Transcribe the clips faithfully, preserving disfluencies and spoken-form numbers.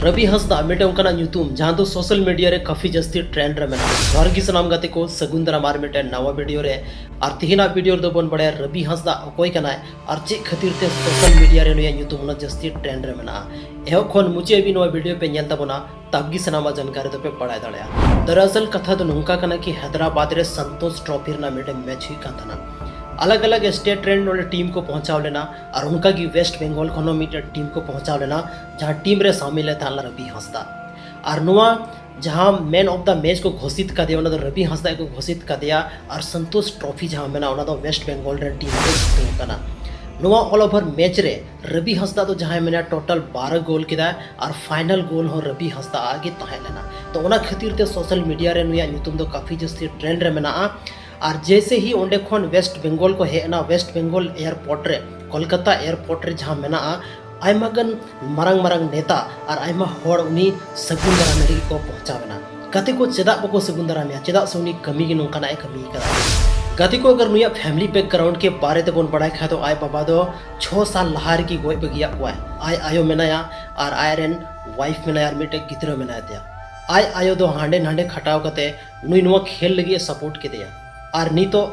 ᱨᱚᱵᱤ ᱦᱟᱸᱥᱫᱟ ᱢᱤᱫᱴᱮᱱ ᱚᱱᱠᱟᱱᱟᱜ ᱧᱩᱛᱩᱢ ᱡᱟᱦᱟᱸ ᱫᱚ ᱥᱳᱥᱟᱞ ᱢᱤᱰᱤᱭᱟ ᱨᱮ ᱠᱟᱯᱷᱤ ᱡᱟᱹᱥᱛᱤ ᱴᱨᱮᱱᱰ ᱨᱮ ᱢᱮᱱᱟᱜᱼᱟ᱾ ᱡᱚᱦᱟᱨ ᱜᱮ ᱥᱟᱱᱟᱢ ᱜᱟᱛᱮ ᱠᱚ, ᱥᱟᱹᱜᱩᱱ ᱫᱟᱨᱟᱢ ᱟᱨ ᱢᱤᱫᱴᱮᱱ ᱱᱟᱣᱟ ᱵᱷᱤᱰᱤᱭᱳ ᱨᱮ᱾ ᱟᱨ ᱛᱮᱦᱮᱧᱟᱜ ᱵᱷᱤᱰᱤᱭᱳ ᱨᱮᱫᱚ ᱵᱚᱱ ᱵᱟᱲᱟᱭᱟ ᱨᱚᱵᱤ ᱦᱟᱸᱥᱫᱟ ᱚᱠᱚᱭ ᱠᱟᱱᱟᱭ ᱟᱨ ᱪᱮᱫ ᱠᱷᱟᱹᱛᱤᱨ ᱛᱮ ᱥᱳᱥᱟᱞ ᱢᱤᱰᱤᱭᱟ ᱨᱮ ᱱᱩᱭᱟᱜ ᱧᱩᱛᱩᱢ ᱩᱱᱟᱹᱜ ᱡᱟᱹᱥᱛᱤ ᱴᱨᱮᱱᱰ ᱨᱮ ᱢᱮᱱᱟᱜᱼᱟ᱾ ᱮᱦᱚᱵ ᱠᱷᱚᱱ ᱢᱩᱪᱟᱹᱫ ᱦᱟᱹᱵᱤᱡ ᱱᱚᱣᱟ ᱵᱷᱤᱰᱤᱭᱳ ᱯᱮ ᱧᱮᱞ ᱛᱟᱵᱚᱱᱟ, ᱛᱟᱵ ᱜᱮ ᱥᱟᱱᱟᱢᱟᱜ ᱡᱟᱱᱠᱟᱨᱤ ᱫᱚᱯᱮ ᱵᱟᱲᱟᱭ ᱫᱟᱲᱮᱭᱟᱜᱼᱟ᱾ ᱫᱟᱨᱟᱥᱚᱞ ᱠᱟᱛᱷᱟ ᱫᱚ ᱱᱚᱝᱠᱟ ᱠᱟᱱᱟ ᱠᱤ ᱦᱟᱭᱫᱨᱟᱵᱟᱫ ᱨᱮ ᱥᱚᱱᱛᱳᱥ ᱴᱨᱚᱯᱷᱤ ᱨᱮᱱᱟᱜ ᱢᱤᱫᱴᱮᱱ ᱢᱮᱪ ᱦᱩᱭᱩᱜ ᱠᱟᱱ ᱛᱟᱦᱮᱱᱟ᱾ ᱟᱞᱟᱜᱽ ᱟᱞᱟᱜᱽ ᱥᱴᱮᱴ ᱨᱮᱱ ᱱᱚᱰᱮ ᱴᱤᱢ ᱠᱚ ᱯᱚᱦᱪᱟᱣ ᱞᱮᱱᱟ ᱟᱨ ᱚᱱᱠᱟ ᱜᱮ ᱣᱮᱥᱴ ᱵᱮᱝᱜᱚᱞ ᱠᱷᱚᱱ ᱦᱚᱸ ᱢᱤᱫᱴᱮᱱ ᱴᱤᱢ ᱠᱚ ᱯᱚᱦᱪᱟᱣ ᱞᱮᱱᱟ, ᱡᱟᱦᱟᱸ ᱴᱤᱢ ᱨᱮ ᱥᱟᱢᱤᱞ ᱮ ᱛᱟᱦᱮᱸ ᱞᱮᱱᱟ ᱨᱚᱵᱤ ᱦᱟᱸᱥᱫᱟ᱾ ᱟᱨ ᱱᱚᱣᱟ ᱡᱟᱦᱟᱸ ᱢᱮᱱ ᱚᱯᱷ ᱫᱟ ᱢᱮᱪ ᱠᱚ ᱜᱷᱳᱥᱤᱛ ᱠᱟᱫᱮᱭᱟ, ᱚᱱᱟ ᱫᱚ ᱨᱚᱵᱤ ᱦᱟᱸᱥᱫᱟ ᱜᱮᱠᱚ ᱜᱷᱳᱥᱤᱛ ᱠᱟᱫᱮᱭᱟ᱾ ᱟᱨ ᱥᱚᱱᱛᱳᱥ ᱴᱨᱚᱯᱷᱤ ᱡᱟᱦᱟᱸ ᱢᱮᱱᱟᱜᱼᱟ, ᱚᱱᱟ ᱫᱚ ᱣᱮᱥᱴ ᱵᱮᱝᱜᱚᱞ ᱨᱮᱱ ᱴᱤᱢ ᱠᱚ ᱡᱤᱛᱟᱹᱣ ᱠᱟᱱᱟ᱾ ᱱᱚᱣᱟ ᱚᱞ ᱳᱵᱷᱟᱨ ᱢᱮᱪ ᱨᱮ ᱨᱚᱵᱤ ᱦᱟᱸᱥᱫᱟ ᱫᱚ ᱡᱟᱦᱟᱸᱭ ᱢᱮᱱᱟᱭᱟ, ᱴᱳᱴᱟᱞ ᱵᱟᱨᱚ ᱜᱳᱞ ᱠᱮᱫᱟᱭ ᱟᱨ ᱯᱷᱟᱭᱱᱟᱞ ᱜᱳᱞ ᱦᱚᱸ ᱨᱚᱵᱤ ᱦᱟᱸᱥᱫᱟ ᱟᱜ ᱜᱮ ᱛᱟᱦᱮᱸ ᱞᱮᱱᱟ᱾ ᱛᱚ ᱚᱱᱟ ᱠᱷᱟᱹᱛᱤᱨ ᱛᱮ ᱥᱳᱥᱟᱞ ᱢᱤᱰᱤᱭᱟ ᱨᱮ ᱱᱩᱭᱟᱜ ᱧᱩᱛᱩᱢ ᱫᱚ ᱠᱟᱯᱷᱤ ᱡᱟᱹᱥᱛᱤ ᱴᱨᱮᱱᱰ ᱨᱮ ᱢᱮᱱᱟᱜᱼᱟ᱾ ᱟᱨ ᱡᱮᱭᱥᱮ ᱦᱤ ᱚᱸᱰᱮ ᱠᱷᱚᱱ ᱣᱮᱥᱴ ᱵᱮᱝᱜᱚᱞ ᱠᱚ ᱦᱮᱡ ᱮᱱᱟ, ᱣᱮᱥᱴ ᱵᱮᱝᱜᱚᱞ ᱮᱭᱟᱨᱯᱳᱨᱴ ᱨᱮ, ᱠᱳᱞᱠᱟᱛᱟ ᱮᱭᱟᱨᱯᱳᱨᱴ ᱨᱮ ᱡᱟᱦᱟᱸ ᱢᱮᱱᱟᱜᱼᱟ, ᱟᱭᱢᱟ ᱜᱟᱱ ᱢᱟᱨᱟᱝ ᱢᱟᱨᱟᱝ ᱱᱮᱛᱟ ᱟᱨ ᱟᱭᱢᱟ ᱦᱚᱲ ᱩᱱᱤ ᱥᱟᱹᱜᱩᱱ ᱫᱟᱨᱟᱢ ᱞᱟᱹᱜᱤᱫ ᱠᱚ ᱯᱚᱦᱪᱟᱣ ᱮᱱᱟ᱾ ᱜᱟᱛᱮ ᱠᱚ, ᱪᱮᱫᱟᱜ ᱵᱟᱠᱚ ᱥᱟᱹᱜᱩᱱ ᱫᱟᱨᱟᱢᱮᱭᱟ? ᱪᱮᱫᱟᱜ ᱥᱮ ᱩᱱᱤ ᱠᱟᱹᱢᱤ ᱜᱮ ᱱᱚᱝᱠᱟᱱᱟᱜ ᱮ ᱠᱟᱹᱢᱤ ᱠᱟᱫᱟ᱾ ᱜᱟᱛᱮ ᱠᱚ, ᱟᱜᱟᱨ ᱱᱩᱭᱟᱜ family background ᱠᱮ ᱵᱟᱨᱮ ᱛᱮᱵᱚᱱ ᱵᱟᱲᱟᱭ ᱠᱷᱟᱡ ᱫᱚ, ᱟᱡ ᱵᱟᱵᱟ ᱫᱚ ᱪᱷᱚ ᱥᱟᱞ ᱞᱟᱦᱟ ᱨᱮᱜᱮ ᱜᱚᱡ ᱵᱟᱹᱜᱤᱭᱟᱜ ᱠᱚᱣᱟᱭ᱾ ᱟᱡ ᱟᱭᱳ ᱢᱮᱱᱟᱭᱟ ᱟᱨ ᱟᱡ ᱨᱮᱱ wife ᱢᱮᱱᱟᱭᱟ ᱟᱨ ᱢᱤᱫᱴᱮᱡ ᱜᱤᱫᱽᱨᱟᱹ ᱢᱮᱱᱟᱭ ᱛᱟᱭᱟ᱾ ᱟᱡ ᱟᱭᱳ ᱫᱚ ᱦᱟᱸᱰᱮ ᱱᱟᱸᱰᱮ ᱠᱷᱟᱴᱟᱣ ᱠᱟᱛᱮ ᱱᱩᱭ ᱱᱚᱣᱟ ᱠᱷᱮᱞ ᱞᱟᱹᱜᱤᱫ ᱮ support ᱠᱮᱫᱮᱭᱟ᱾ ᱟᱨ ᱱᱤᱛᱚᱜ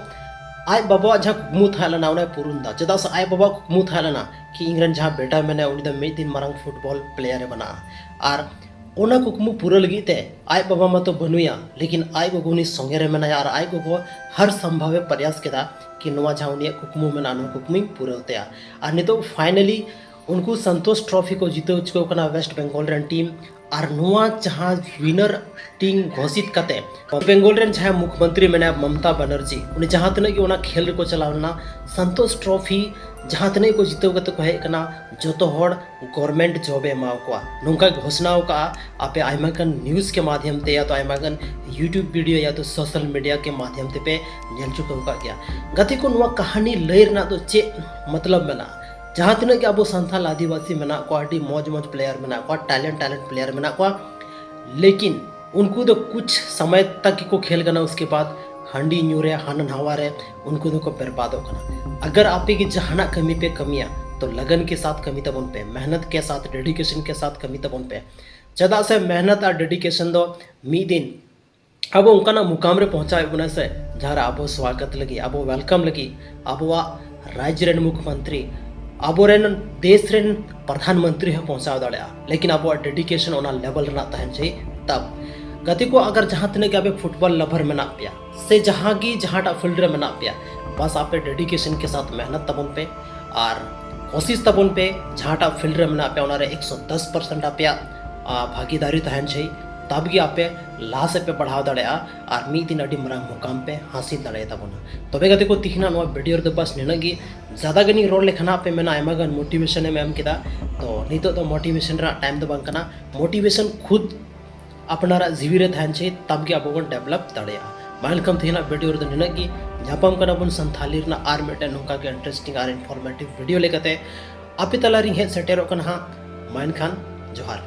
ᱟᱡ ᱵᱟᱵᱟᱣᱟᱜ ᱡᱟᱦᱟᱸ ᱠᱩᱠᱢᱩ ᱛᱟᱦᱮᱸ ᱞᱮᱱᱟ, ᱚᱱᱟᱭ ᱯᱩᱨᱩᱱ ᱫᱟ᱾ ᱪᱮᱫᱟᱜ ᱥᱮ ᱟᱡ ᱵᱟᱵᱟᱣᱟᱜ ᱠᱩᱠᱢᱩ ᱛᱟᱦᱮᱸ ᱞᱮᱱᱟ ᱠᱤ ᱤᱧ ᱨᱮᱱ ᱡᱟᱦᱟᱸ ᱵᱮᱴᱟ ᱢᱮᱱᱟᱭᱟ, ᱩᱱᱤ ᱫᱚ ᱢᱤᱫ ᱫᱤᱱ ᱢᱟᱨᱟᱝ football player ᱮ ᱵᱮᱱᱟᱜᱼᱟ᱾ ᱟᱨ ᱚᱱᱟ ᱠᱩᱠᱢᱩ ᱯᱩᱨᱟᱹ ᱞᱟᱹᱜᱤᱫ ᱛᱮ ᱟᱡ ᱵᱟᱵᱟ ᱢᱟᱛᱚ ᱵᱟᱹᱱᱩᱭᱟ, ᱞᱮᱠᱤᱱ ᱟᱡ ᱜᱚᱜᱚ ᱩᱱᱤ ᱥᱚᱸᱜᱮ ᱨᱮ ᱢᱮᱱᱟᱭᱟ ᱟᱨ ᱟᱡ ᱜᱚᱜᱚ ᱦᱟᱨ ᱥᱚᱢᱵᱷᱟᱣ ᱮ ᱯᱨᱚᱭᱟᱥ ᱠᱮᱫᱟ ᱠᱤ ᱱᱚᱣᱟ ᱡᱟᱦᱟᱸ ᱩᱱᱤᱭᱟᱜ ᱠᱩᱠᱢᱩ ᱢᱮᱱᱟᱜᱼᱟ, ᱱᱚᱣᱟ ᱠᱩᱠᱢᱩᱧ ᱯᱩᱨᱟᱹᱣ ᱛᱟᱭᱟ᱾ ᱟᱨ ᱱᱤᱛᱚᱜ finally ᱩᱱᱠᱩ ᱥᱚᱱᱛᱳᱥ ᱴᱨᱚᱯᱷᱤ ᱠᱚ ᱡᱤᱛᱟᱹᱣ ᱦᱚᱪᱚ ᱠᱟᱱᱟ ᱣᱮᱥᱴ ᱵᱮᱝᱜᱚᱞ ᱨᱮᱱ ᱴᱤᱢ᱾ ᱟᱨ ᱱᱚᱣᱟ ᱡᱟᱦᱟᱸ winner ᱴᱤᱢ ᱜᱷᱳᱥᱤᱛ ᱠᱟᱛᱮ ᱵᱮᱝᱜᱚᱞ ᱨᱮᱱ ᱡᱟᱦᱟᱸᱭ ᱢᱩᱠᱷᱢᱚᱱᱛᱨᱤ ᱢᱮᱱᱟᱭᱟ ᱢᱚᱢᱚᱛᱟ ᱵᱟᱱᱟᱨᱡᱤ, ᱩᱱᱤ ᱡᱟᱦᱟᱸ ᱛᱤᱱᱟᱹᱜ ᱜᱮ ᱚᱱᱟ ᱠᱷᱮᱞ ᱨᱮᱠᱚ ᱪᱟᱞᱟᱣ ᱞᱮᱱᱟ, ᱥᱚᱱᱛᱳᱥ ᱴᱨᱚᱯᱷᱤ ᱡᱟᱦᱟᱸ ᱛᱤᱱᱟᱹᱜ ᱜᱮᱠᱚ ᱡᱤᱛᱟᱹᱣ ᱠᱟᱛᱮ ᱠᱚ ᱦᱮᱡ ᱠᱟᱱᱟ, ᱡᱚᱛᱚ ᱦᱚᱲ government job ᱮ ᱮᱢᱟ ᱠᱚᱣᱟ, ᱱᱚᱝᱠᱟ ᱜᱷᱳᱥᱱᱟ ᱟᱠᱟᱫᱼᱟ᱾ ᱟᱯᱮ ᱟᱭᱢᱟ ᱜᱟᱱ news ᱠᱮ ᱢᱟᱫᱷᱭᱚᱢ ᱛᱮ ᱭᱟ ᱛᱚ ᱟᱭᱢᱟ ᱜᱟᱱ YouTube video ᱭᱟ ᱛᱚ social media ᱠᱮ ᱢᱟᱫᱷᱭᱚᱢ ᱛᱮᱯᱮ ᱧᱮᱞ ᱪᱩᱠᱟᱹᱣ ᱟᱠᱟᱫ ᱜᱮᱭᱟ᱾ ᱜᱟᱛᱮ ᱠᱚ, ᱱᱚᱣᱟ ᱠᱟᱹᱦᱱᱤ ᱞᱟᱹᱭ ᱨᱮᱱᱟᱜ ᱫᱚ ᱪᱮᱫ ᱢᱚᱛᱞᱚᱵ ᱢᱮᱱᱟᱜᱼᱟ? ᱡᱟᱦᱟᱸ ᱛᱤᱱᱟᱹᱜ ᱜᱮ ᱟᱵᱚ ᱥᱟᱱᱛᱟᱲ ᱟᱹᱫᱤᱵᱟᱹᱥᱤ ᱢᱮᱱᱟᱜ ᱠᱚᱣᱟ, ᱟᱹᱰᱤ ᱢᱚᱡᱽ ᱢᱚᱡᱽ player ᱢᱮᱱᱟᱜ ᱠᱚᱣᱟ, talent talent player ᱢᱮᱱᱟᱜ ᱠᱚᱣᱟ, ᱞᱮᱠᱤᱱ ᱩᱱᱠᱩ ᱫᱚ ᱠᱩᱪ ᱥᱚᱢᱚᱭ ᱛᱟᱠ ᱜᱮᱠᱚ ᱠᱷᱮᱞ ᱠᱟᱱᱟ, ᱩᱥᱠᱮ ᱵᱟᱫ ᱦᱟᱺᱰᱤ ᱧᱩ ᱨᱮ, ᱦᱟᱱᱟ ᱱᱟᱣᱟ ᱨᱮ ᱩᱱᱠᱩ ᱫᱚᱠᱚ ᱵᱮᱨᱵᱟᱫᱚᱜ ᱠᱟᱱᱟ᱾ ᱟᱜᱟᱨ ᱟᱯᱮ ᱜᱮ ᱡᱟᱦᱟᱱᱟᱜ ᱠᱟᱹᱢᱤ ᱯᱮ ᱠᱟᱹᱢᱤᱭᱟ, ᱛᱚ ᱞᱟᱜᱟᱱ ᱠᱮ ᱥᱟᱛᱷ ᱠᱟᱹᱢᱤ ᱛᱟᱵᱚᱱ ᱯᱮ, ᱢᱮᱦᱱᱚᱛ ᱠᱮ ᱥᱟᱛᱷ, ᱰᱮᱰᱤᱠᱮᱥᱚᱱ ᱠᱮ ᱥᱟᱛᱷ ᱠᱟᱹᱢᱤ ᱛᱟᱵᱚᱱ ᱯᱮ᱾ ᱪᱮᱫᱟᱜ ᱥᱮ ᱢᱮᱦᱱᱚᱛ ᱟᱨ ᱰᱮᱰᱤᱠᱮᱥᱚᱱ ᱫᱚ ᱢᱤᱫ ᱫᱤᱱ ᱟᱵᱚ ᱚᱱᱠᱟᱱᱟᱜ ᱢᱩᱠᱟᱢ ᱨᱮ ᱯᱚᱦᱚᱸᱪᱟᱣᱮᱫ ᱵᱚᱱᱟ ᱥᱮ, ᱡᱟᱦᱟᱸ ᱨᱮ ᱟᱵᱚ ᱥᱣᱟᱜᱚᱛ ᱞᱟᱹᱜᱤᱫ, ᱟᱵᱚ ᱣᱮᱞᱠᱟᱢ ᱞᱟᱹᱜᱤᱫ ᱟᱵᱚᱣᱟᱜ ᱨᱟᱡᱽ ᱨᱮᱱ ᱢᱩᱠᱷᱭᱚᱢᱚᱱᱛᱨᱤ, ᱟᱵᱚᱨᱮᱱ ᱫᱮᱥ ᱨᱮᱱ ᱯᱨᱚᱫᱷᱟᱱ ᱢᱚᱱᱛᱨᱤ ᱦᱚᱸ ᱯᱚᱦᱚᱸᱪᱟᱣ ᱫᱟᱲᱮᱭᱟᱜᱼᱟ᱾ ᱞᱮᱠᱤᱱ ᱟᱵᱚᱣᱟᱜ ᱰᱮᱰᱤᱠᱮᱥᱚᱱ ᱚᱱᱟ ᱞᱮᱵᱮᱞ ᱨᱮᱱᱟᱜ ᱛᱟᱦᱮᱱ ᱪᱟᱹᱦᱤ᱾ ᱛᱟᱵ ᱜᱟᱛᱮ ᱠᱚ, ᱟᱜᱟᱨ ᱡᱟᱦᱟᱸ ᱛᱤᱱᱟᱹᱜ ᱜᱮ ᱟᱯᱮ ᱯᱷᱩᱴᱵᱚᱞ ᱞᱟᱵᱷᱟᱨ ᱢᱮᱱᱟᱜ ᱯᱮᱭᱟ ᱥᱮ ᱡᱟᱦᱟᱸ ᱜᱮ ᱡᱟᱦᱟᱸᱴᱟᱜ ᱯᱷᱤᱞᱰ ᱨᱮ ᱢᱮᱱᱟᱜ ᱯᱮᱭᱟ, ᱵᱟᱥ ᱟᱯᱮ ᱰᱮᱰᱤᱠᱮᱥᱚᱱ ᱠᱮ ᱥᱟᱛᱷ ᱢᱮᱦᱱᱚᱛ ᱛᱟᱵᱚᱱ ᱯᱮ ᱟᱨ ᱠᱳᱥᱤᱥ ᱛᱟᱵᱚᱱ ᱯᱮ, ᱡᱟᱦᱟᱸᱴᱟᱜ ᱯᱷᱤᱞᱰ ᱨᱮ ᱢᱮᱱᱟᱜ ᱯᱮᱭᱟ ᱚᱱᱟᱨᱮ ᱮᱠᱥᱚ ᱫᱚᱥ ᱯᱟᱨᱥᱮᱱᱴ ᱟᱯᱮᱭᱟᱜ ᱟ, ᱵᱷᱟᱜᱤᱫᱟᱨᱤ ᱛᱟᱦᱮᱱ ᱪᱟᱹᱦᱤ᱾ ᱛᱟᱵ ᱜᱮ ᱟᱯᱮ ᱞᱟᱦᱟ ᱥᱮᱫ ᱯᱮ ᱵᱟᱲᱦᱟᱣ ᱫᱟᱲᱮᱭᱟᱜᱼᱟ ᱟᱨ ᱢᱤᱫ ᱫᱤᱱ ᱟᱹᱰᱤ ᱢᱟᱨᱟᱝ ᱢᱩᱠᱟᱢ ᱯᱮ ᱦᱟᱥᱤᱞ ᱫᱟᱲᱮᱭᱟᱛᱟ ᱵᱚᱱᱟ᱾ ᱛᱚᱵᱮ ᱜᱟᱛᱮ ᱠᱚ, ᱛᱤᱦᱤᱧᱟᱜ ᱱᱚᱣᱟ ᱵᱷᱤᱰᱤᱭᱳ ᱨᱮᱫᱚ ᱵᱟᱥ ᱱᱤᱱᱟᱹᱜ ᱜᱮ᱾ ᱡᱟᱫᱟ ᱜᱟᱱᱤᱧ ᱨᱚᱲ ᱞᱮᱠᱷᱟᱱ ᱦᱟᱸᱜ ᱯᱮ ᱢᱮᱱᱟ ᱟᱭᱢᱟ ᱜᱟᱱ ᱢᱳᱴᱤᱵᱷᱮᱥᱚᱱ ᱮᱢ ᱮᱢ ᱠᱮᱫᱟ᱾ ᱛᱚ ᱱᱤᱛᱚᱜ ᱫᱚ ᱢᱳᱴᱤᱵᱷᱮᱥᱚᱱ ᱨᱮᱱᱟᱜ ᱴᱟᱭᱤᱢ ᱫᱚ ᱵᱟᱝ ᱠᱟᱱᱟ᱾ ᱢᱳᱴᱤᱵᱷᱮᱥᱚᱱ ᱠᱷᱩᱫ ᱟᱯᱱᱟᱨᱟᱜ ᱡᱤᱣᱤ ᱨᱮ ᱛᱟᱦᱮᱱ ᱪᱟᱹᱦᱤ, ᱛᱟᱵ ᱜᱮ ᱟᱵᱚ ᱵᱚᱱ ᱰᱮᱵᱷᱞᱚᱯ ᱫᱟᱲᱮᱭᱟᱜᱼᱟ᱾ ᱢᱟ ᱮᱱᱠᱷᱟᱱ ᱛᱮᱦᱮᱧᱟᱜ ᱵᱷᱤᱰᱤᱭᱳ ᱨᱮᱫᱚ ᱱᱤᱱᱟᱹᱜ ᱜᱮ᱾ ᱧᱟᱯᱟᱢ ᱠᱟᱱᱟ ᱵᱚᱱ ᱥᱟᱱᱛᱷᱟᱞᱤ ᱨᱮᱱᱟᱜ ᱟᱨ ᱢᱤᱫᱴᱮᱱ ᱱᱚᱝᱠᱟ ᱜᱮ ᱤᱱᱴᱟᱨᱮᱥᱴᱤᱝ ᱟᱨ ᱤᱱᱯᱷᱚᱨᱢᱮᱴᱤᱵᱷ ᱵᱷᱤᱰᱤᱭᱳ ᱞᱮᱠᱟᱛᱮ ᱟᱯᱮ ᱛᱟᱞᱟᱨᱤᱧ ᱦᱮᱡ ᱥᱮᱴᱮᱨᱚᱜ ᱠᱟᱱᱟ ᱦᱟᱸᱜ᱾ ᱢᱟ ᱮᱱᱠᱷᱟᱱ ᱡᱚᱦᱟᱨ᱾